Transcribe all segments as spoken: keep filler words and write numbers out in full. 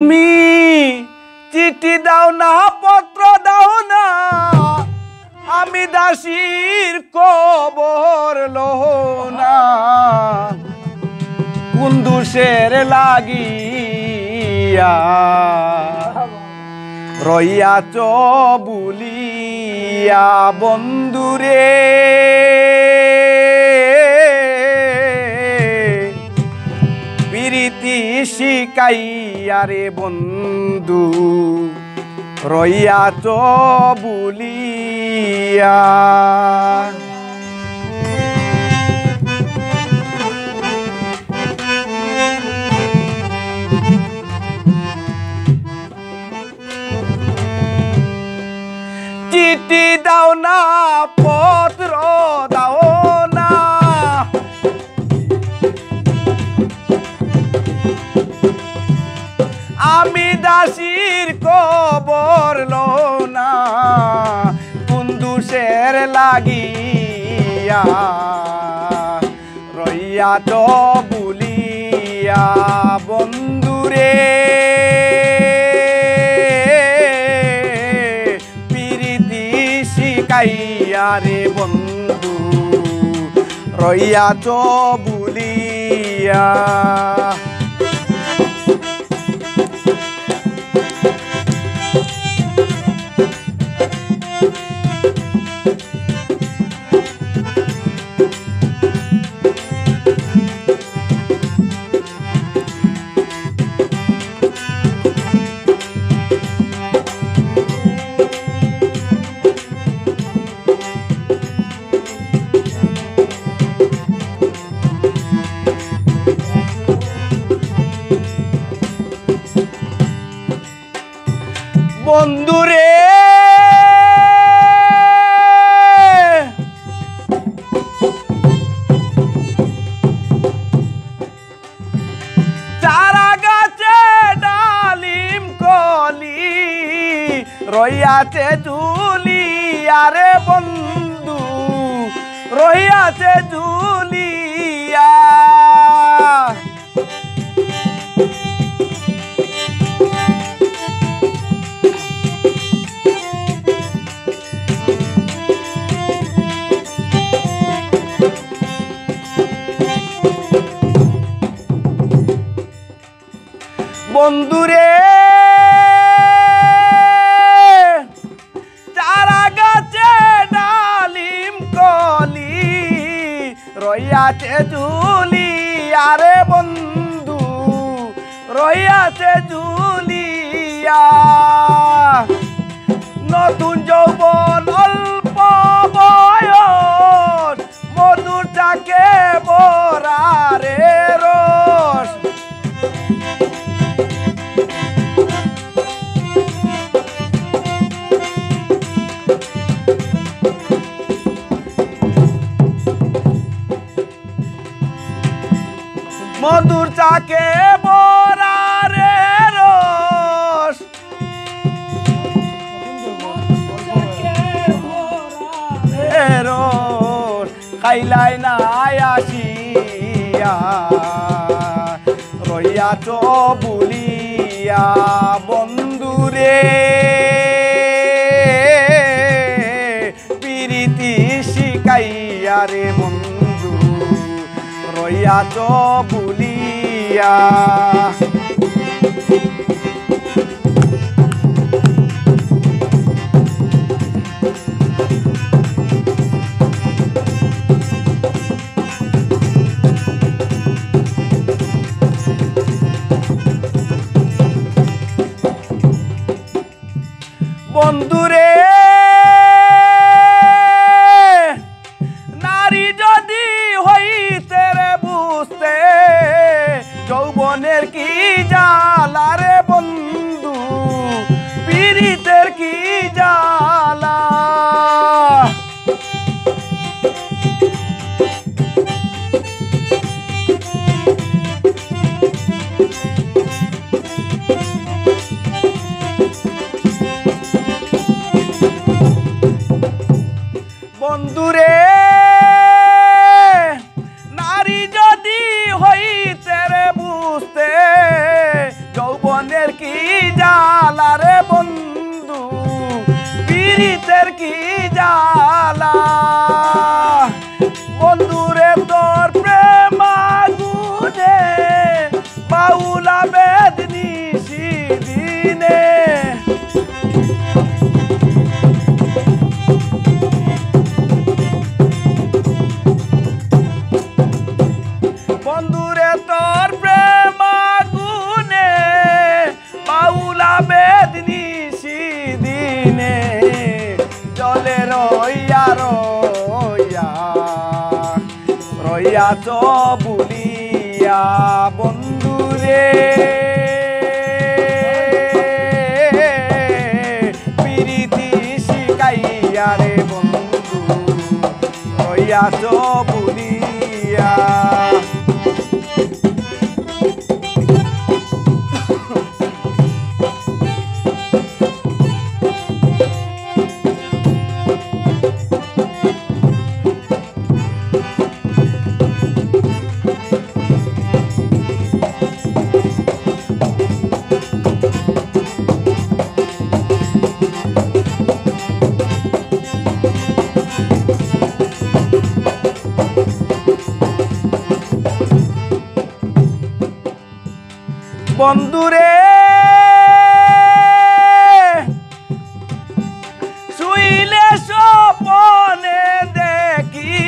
তুমি চিঠি দাও না, পত্র দাও না, আমি দাসীর কবর লও না। কোন দোষের লাগিয়া রইয়াছ ভুলিয়া বন্ধুরে, পিরিতি শিখাইয়া রে বন্ধু, রইয়াছ ভুলিয়া। চিঠি দাও না, পত্র দাও না, আমি দাসীর কবর লও না। কোন দোষের লাগিয়া রইয়াছ ভুলিয়া বন্ধুরে, পিরিতি শিখাইয়া রে বন্ধু, রইয়াছ ভুলিয়া। বন্ধুরে, চারা গাছে ডালিম কলি রইয়াছে ঝুলিয়া রে বন্ধু, রইয়াছে ঝুলিয়া। বন্ধুরে, চারা গাছে ডালিম কলি রইয়াছে ঝুলিয়া রে বন্ধু, রইয়াছে ঝুলিয়া। নতুন যৌবন অল্প বয়স, মধুর চাকে ভরা রে রস। মধুর চাকে ভরা রে রস। এ রস খাইলাই না আসিয়া, রইয়াছ ভুলিয়া বন্ধুরে, পিরিতি শিখাইয়া রে বন্ধু, রইয়াছ ভুলিয়া। বন্ধুরে, নারী যদি হইতে রে বুঝতে, যৌবনের কি জ্বালা রে বন্ধু, পীড়িতের কি জ্বালা। কি জ্বালা রে বন্ধু, পিরিতের কি জ্বালা। বন্ধুরে তোর প্রেম আগুনে, বাউলা বেদনি সিদিনে। বন্ধুরে তোর প্রেম আগুনে, বাউলা বেদনি সিদিনে। জলে রইয়া রইয়া, রইয়া তো বুলিয়া বন্ধুরে, পিরিতি শিখাইয়া রে বন্ধু, রইয়া তো বুলিয়া। বন্ধুরে, শুইলে স্বপনে দেখি,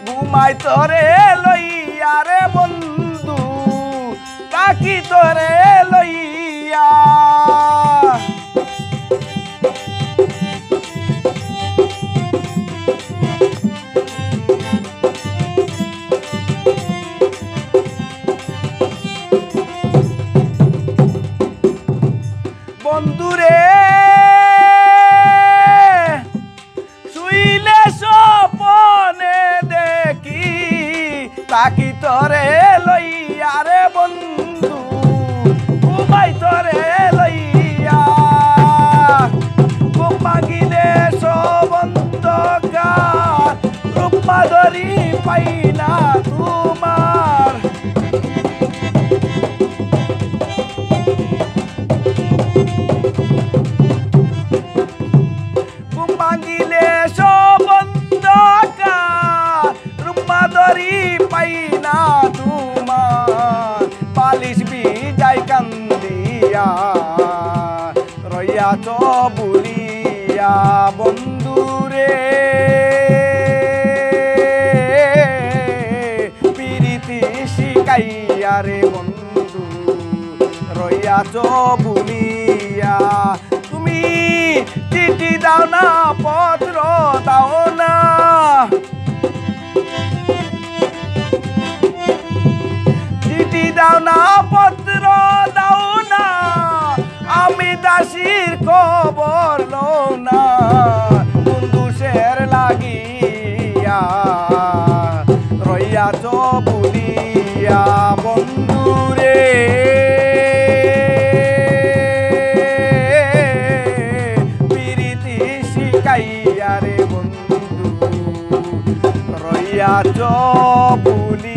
ঘুমাই তোরে লইয়া রে বন্ধু, থাকি তোরে লইয়া। বন্ধুরে, শুইলে স্বপনে দেখি, থাকি তোরে লইয়া রে বন্ধু, ঘুমাই তোরে লইয়া। ঘুম ভাঙিলে সব অন্ধকার, রূপ মাধুরী পাই না তোমার। ঘুম ভাঙিলে সব অন্ধকার, রূপ মাধুরী পাই না তোমার। বালিশ ভিজাই কান্দিয়া, রইয়া তো বুলিয়া বন্ধুরে, পিরিতি শিখাইয়া রে বন্ধু, রইয়া তো বুলিয়া। তুমি চিঠি দাও না, পত্র দাও না, চিঠি দাও না, পত্র দাও না, আমি দাসীর খবর লও না। কোন দোষের লাগিয়া রইয়া তো বুলিয়া বন্ধুরে, পিরিতি শিখাইয়া রে বন্ধু, রইয়া তো বুলি